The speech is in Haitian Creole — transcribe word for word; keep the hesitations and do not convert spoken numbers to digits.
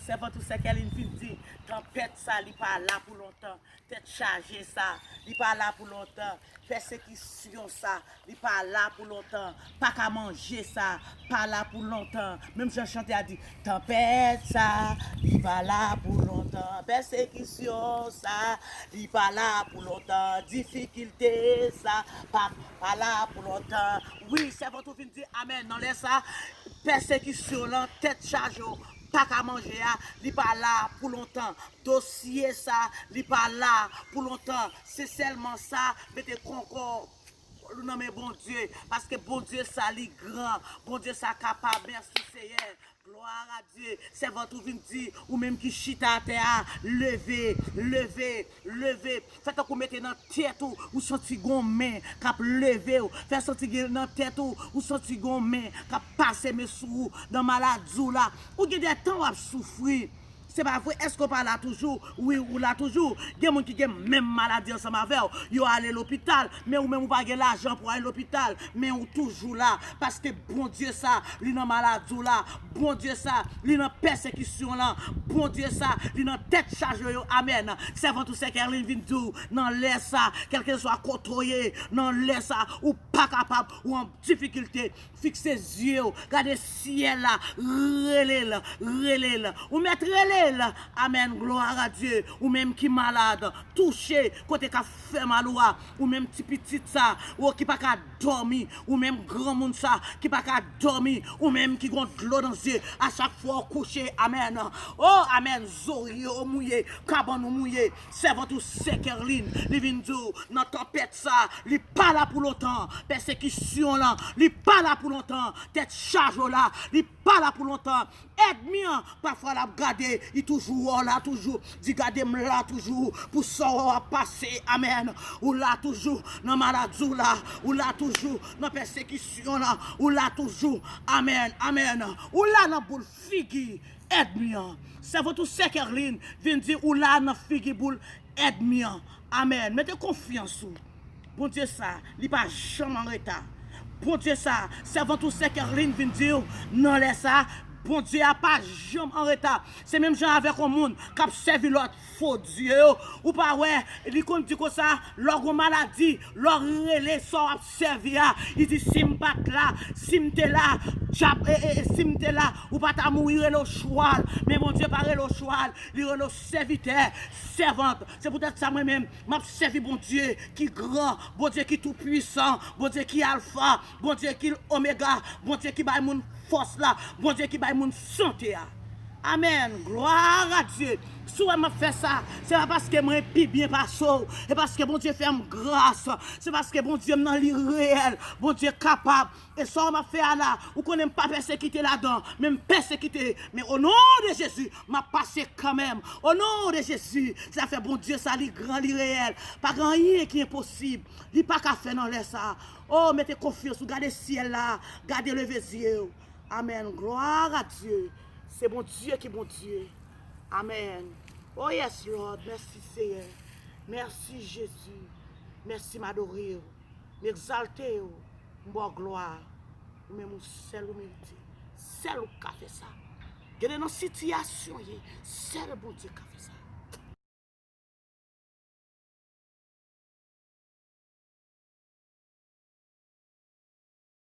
Sèvant ou sè Kèlin fin di, tanpèt sa li pa la pou lontan. Tèt chaje sa, li pa la pou lontan. Pèsekisyon sa, li pa la pou lontan. Pa ka manje sa, pa la pou lontan. Menm jan chante a di, tanpèt sa, li pa la pou lontan. Pèsekisyon sa, li pa la pou lontan. Difikilte sa, pa, pa la pou lontan. Wi, sèvant ou vin di amèn. Nan lè sa, pèsekisyon lan, tèt chaje w, pa ka manje a, li pa la pou lontan. Dosye sa, li pa la pou lontan. Se sèlman sa, mete konkò ou nan men Bondye, paske Bondye sa, li gran. Bondye sa kapab. Mèsi, Seyè. Glwa a Dye. Sèvant ou vin di, ou menm ki chita atè a, leve, leve, leve. Fè tankou mete nan tèt ou, ou santi gon men k ap leve w. Fè santi gen nan tèt ou, ou santi gon men k ap pase men sou ou nan maladi w la. Ou gen de tan w ap soufri. Se pa vre, èske w pa la toujou? Wi, ou la toujou. Gen moun ki gen menm maladi ansanm avè w. Yo ale lopital, men ou menm ou pa gen lajan pou ale lopital, men ou toujou la. Paske Bondye sa, li nan maladi w la. Bondye sa, li nan pèsekisyon lan. Bondye sa, li nan tèt chaje yo. Amèn. Sèvant ou sè Kèlin vin di w nan lè sa, kèlkeswa kote w ye, nan lè sa, ou pa kapab, ou an difikilte, fikse zye w, gade syèl la, rele l, rele l. Ou mèt rele l. Amèn, glwa a Dye. Ou menm ki malad, touche kote k ap fè mal ou a. Ou menm ti pitit sa, ou ki pa ka dòmi. Ou menm granmoun sa, ki pa ka dòmi. Ou menm ki gon dlo nan zye a chak fwa w kouche. Amèn. O, amèn. Zorye w mouye, kabann ou mouye. Sèvant ou sè Kèlin, li vin di w, nan tanpèt sa, li pa la pou lontan. Pèsekisyon lan, li pa la pou lontan. Tèt chaje w la, li pa la pou lontan. Ènmi an, pafwa l ap gade, li toujou wè w la toujou. Di, gade m la toujou pou sa w ap pase. Amèn. Ou la toujou nan maladi w la. Ou la toujou nan pèsekisyon lan. Ou la toujou. Amèn. Amèn. Ou la nan boul figi ènmi an. Sèvant ou sè Kèlin vin di, ou la nan figi boul ènmi an. Amèn. Mete konfyans ou. Bondye sa, li pa janm an reta. Bondye sa, sèvant ou sè Kèlin vin di w nan lè sa, Bondye a pa janm an reta. Se menm jan avèk yon moun k ap sèvi lòt fo dye yo. Ou pa wè, li konn di konsa, lè w gon maladi, lè w rele sa w ap sèvi a, li di, si m pa t la, si m te la, dyab, e, e, e, si m te la, ou pa ta mouri, rele w chwal. Men Bondye pa rele w chwal, li rele w sèvitè, sèvant. Se poutèt sa mwen menm, m ap sèvi Bondye ki gran, Bondye ki tou pwisan, Bondye ki Alfa, Bondye ki Omega, Bondye ki bay moun fòs la, Bondye ki bay moun sante a. Amèn. Glwa a Dye. Si w wè m ap fè sa, se pa paske mwen pi byen pase w. E paske Bondye fè m gras. Se paske Bondye m nan li reyèl. Bondye kapab. E sa w m ap fè a la, ou konnen m pa pèsekite ladan, men m pèsekite. Men o non de Jezi, m ap pase kanmenm. O non de Jezi, sa fè Bondye sa li gran, li reyèl. Pa gen anyen ki enposib. Li pa ka fè nan lè sa. O, mete konfyans ou, gade syèl la, gade leve zye w. Amèn. Glwa a Dye. Se Bondye ki Bondye. Amèn. Oh yes, Lord. Mèsi, Seyè. Mèsi, Jezi. Mèsi, m adore w. M egzalte w. M ba w glwa. Ou menm ou sèl ou merite. Sèl ou k ka fè sa. Gade nan sitiyasyon w ye. Sèl Bondye ka fè sa.